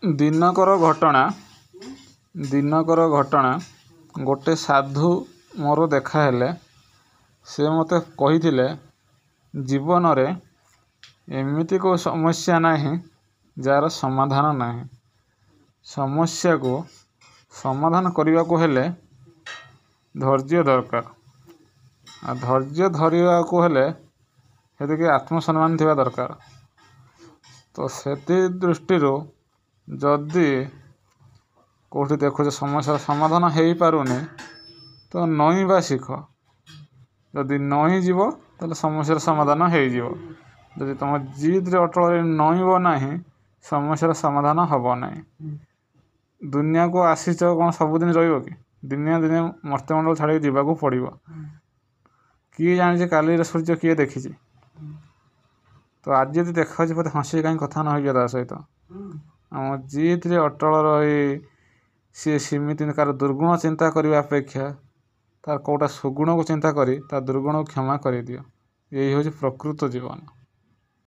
ଦିନକର ଘଟଣା, ଦିନକର ଘଟଣା, ଗୋଟେ ସାଧୁ ମୋର ଦେଖାହେଲେ। ସେ ମୋତେ କହିଥିଲେ, ଜୀବନରେ ଏମିତି କେଉଁ ସମସ୍ୟା ନାହିଁ ଯାହାର ସମାଧାନ ନାହିଁ। ସମସ୍ୟାକୁ ସମାଧାନ କରିବାକୁ ହେଲେ ଧୈର୍ଯ୍ୟ ଦରକାର, ଆଉ ଧୈର୍ଯ୍ୟ ଧରିବାକୁ ହେଲେ ସେତିକି ଆତ୍ମସମ୍ମାନ ଥିବା ଦରକାର। ତ ସେଥି ଦୃଷ୍ଟିରୁ ଯଦି କେଉଁଠି ଦେଖୁଛ ସମସ୍ୟାର ସମାଧାନ ହେଇପାରୁନି, ତ ନଇଁବା ଶିଖ। ଯଦି ନଇଁଯିବ, ତାହେଲେ ସମସ୍ୟାର ସମାଧାନ ହେଇଯିବ। ଯଦି ତୁମ ଜିଦ୍ରେ ଅଟଳ ରହି ନଇଁବ ନାହିଁ, ସମସ୍ୟାର ସମାଧାନ ହେବ ନାହିଁ। ଦୁନିଆକୁ ଆସିଛ, କ'ଣ ସବୁଦିନ ରହିବ କି? ଦିନେ ନା ଦିନେ ମର୍ତ୍ତ୍ୟମଣ୍ଡଳ ଛାଡ଼ିକି ଯିବାକୁ ପଡ଼ିବ। କିଏ ଜାଣିଛି କାଲିର ସୂର୍ଯ୍ୟ କିଏ ଦେଖିଛି? ତ ଆଜି ଯଦି ଦେଖାଯାଉଛି ବୋଧେ, ହସିକି କାହିଁ କଥା ନ ହେଇଯିବ ତା ସହିତ? ଆମ ଜିଦ୍ରେ ଅଟଳ ରହି ସିଏ ସେମିତି କାହାର ଦୁର୍ଗୁଣ ଚିନ୍ତା କରିବା ଅପେକ୍ଷା ତାର କେଉଁଟା ସୁଗୁଣକୁ ଚିନ୍ତା କରି ତା ଦୁର୍ଗୁଣକୁ କ୍ଷମା କରିଦିଅ। ଏଇ ହେଉଛି ପ୍ରକୃତ ଜୀବନ।